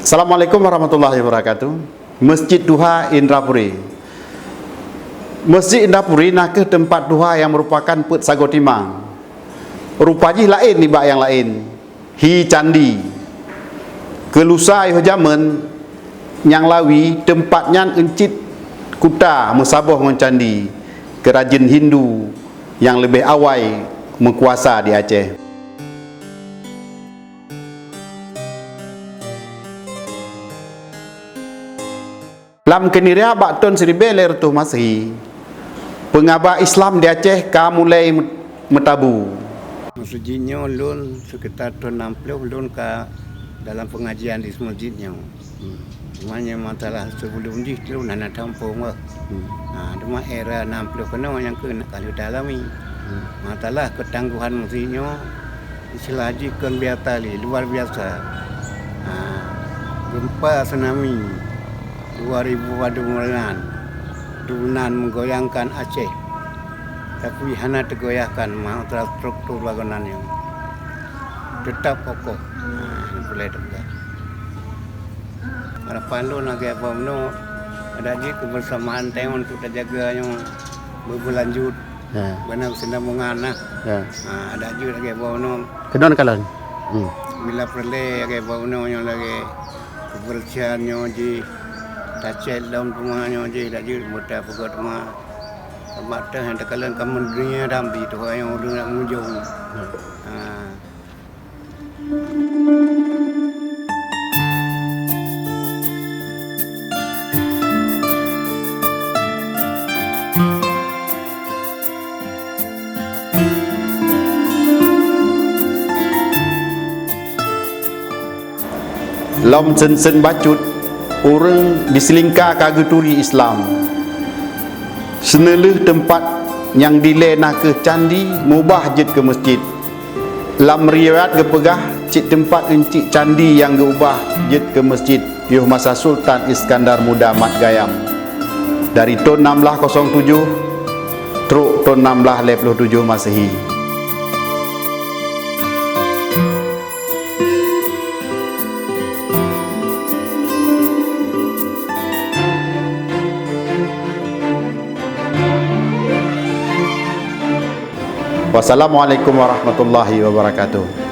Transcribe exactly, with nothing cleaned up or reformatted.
Assalamualaikum warahmatullahi wabarakatuh. Masjid Tuha Indrapuri. Masjid Indrapuri nakeuh teumpat tuha nyang meurupakan peuet sagoe timang. Rupa jih laén nibak nyang laén. Hi candi. Keu lusa yoh jamén nyang lawi, teumpat nyan euncit kuta meusaboh ngon candi keurajeuen Hindu nyang leubeh awai meukuasa di Aceh. Lam keuniria bak thon siribée lhée reutôh Masehi, peungaba Islam di Aceh ka mulai meutabu. Meuseujid nyoe lôn seukita thon nam ploh lôn ka dalam peungajian di meuseujid nyoe. Cuma nyoe masalah seubeulom jih lôn hana tampông bah. Ha, cuma era nam ploh keunoe nyang keuneuk ka lheueh talami. Masalah keutanggohan meuseujid nyoe istilah jih kon biasa lé, luar biasa. Ha, gempa tsunami dua ribu padum buleuen, dum nan meugoyangkan Aceh. Tapi hana teugoyahkan meuhantara struktur bangunan nyoe. Teutap kokoh. Ha, nyoe peureulée teupeugah. Harapan lôn lagée bunoe, adak jih keubeusamaan tanyoe untuk tajaga nyoe beubeulanjut. Ya. Beuna keuseumbongan nah. Ya. Ha, adak jih lagée bunoe. Keunoe kalon. Hmm. Bila peureulée lagée bunoe nyoe lagée keubeureuseuhan nyoe jih, tacét lom teuma nyoe jih, adak jih meuta peugét teuma. Sabab teuh nyang takalon kamoe dunia dan bi tuha nyang ureuëng nak mujong. Ya. Ha. Lom sen-sen bacut, ureuëng di Silingka ka geuturi Islam. Seuneulheueh teumpat nyang dilée nakeuh candi mubah jeuet keu meuseujid. Lam riwayat geupeugah, cit teumpat euncit candi nyang geuubah jeuet keu meuseujid yoh masa Sultan Iskandar Muda mat gayam, dari thon nam blaih kosong tujoh trok thon nam blaih lhée ploh tujoh Masehi. Wassalamualaikum warahmatullahi wabarakatuh.